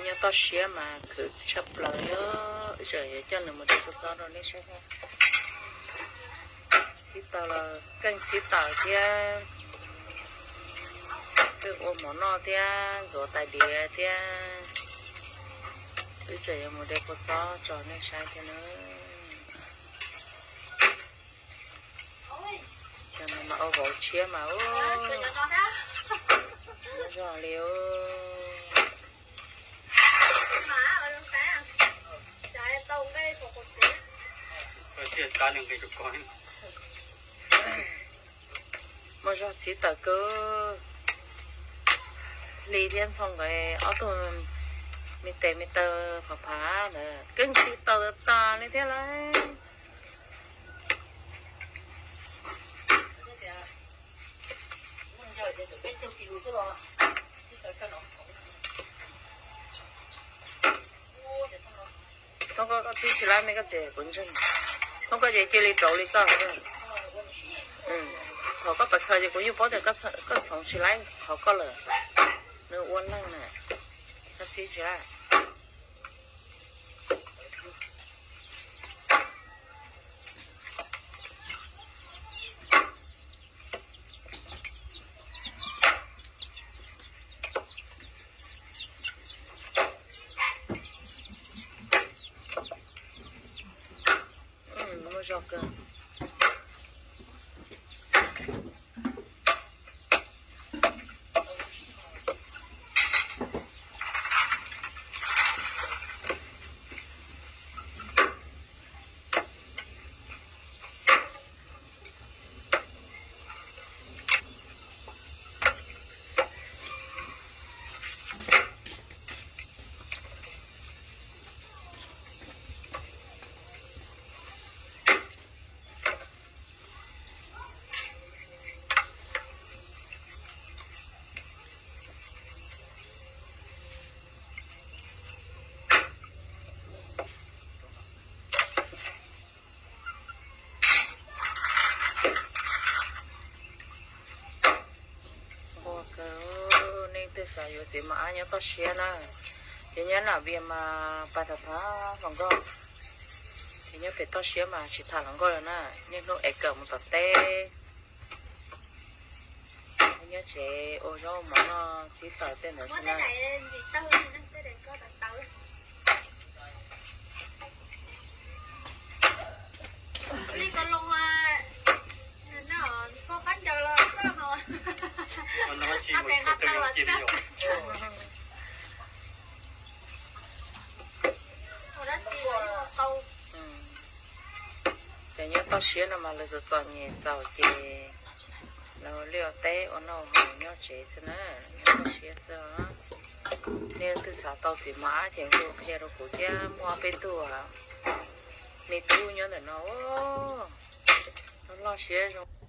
Nyob toj siab mas khwv tshaj plaws li. Wb tseem yuav coj nws mus de kua txob rau nej saib thiab. Txhib taws los keej txhib taws thiab. Twb ua mov noj thiab ntxuav tais diav thiab. Wb tseem yuav mus de kua txob tso nej saib thiab na. Cov no mas ua vauv tshiab mas ub, zoo li. Muaj zog txhib taws kawg. Hli thiab Ntxhoo nkawd ob tug me tes me taw phav phav ntawd keej txhib taws tas li thiab lauj. Thoob koj, koj txhib tsis laib me koj txiv kuv ntseeg. Thoob koj ces cia li rauv li koj. Thaum koj pais khaws ces kuv yeej paub tias koj txhoov tsis laib qhov koj lawm. Nws ua neeg na, koj txhib tsis laib. Muaj zog kawg. Nquag kawg, nej twb xav yuav txiv mos ab nyob toj siab na. Ces nyob Nam Vias mas pais tham tham hluas nkauj, ces nyob pem toj siab mas tsis tham hluas nkauj lawm na. Niaj hnub ev kawm mus tom teb. Nyob tsev ua zaub mov noj txhib taws tej ntawd xwb na. Ces nyob toj siab no mas lawv txom txom nyem txaus ces lawv liaj teb ua noj haus nyob tsev xwb na, nyob toj siab xwb. Nej twb xav tau txiv mos ab ces hu qhia rau kuv thiab, muaj ob peb tug me tub nyob ntawm no, loj siab zoo.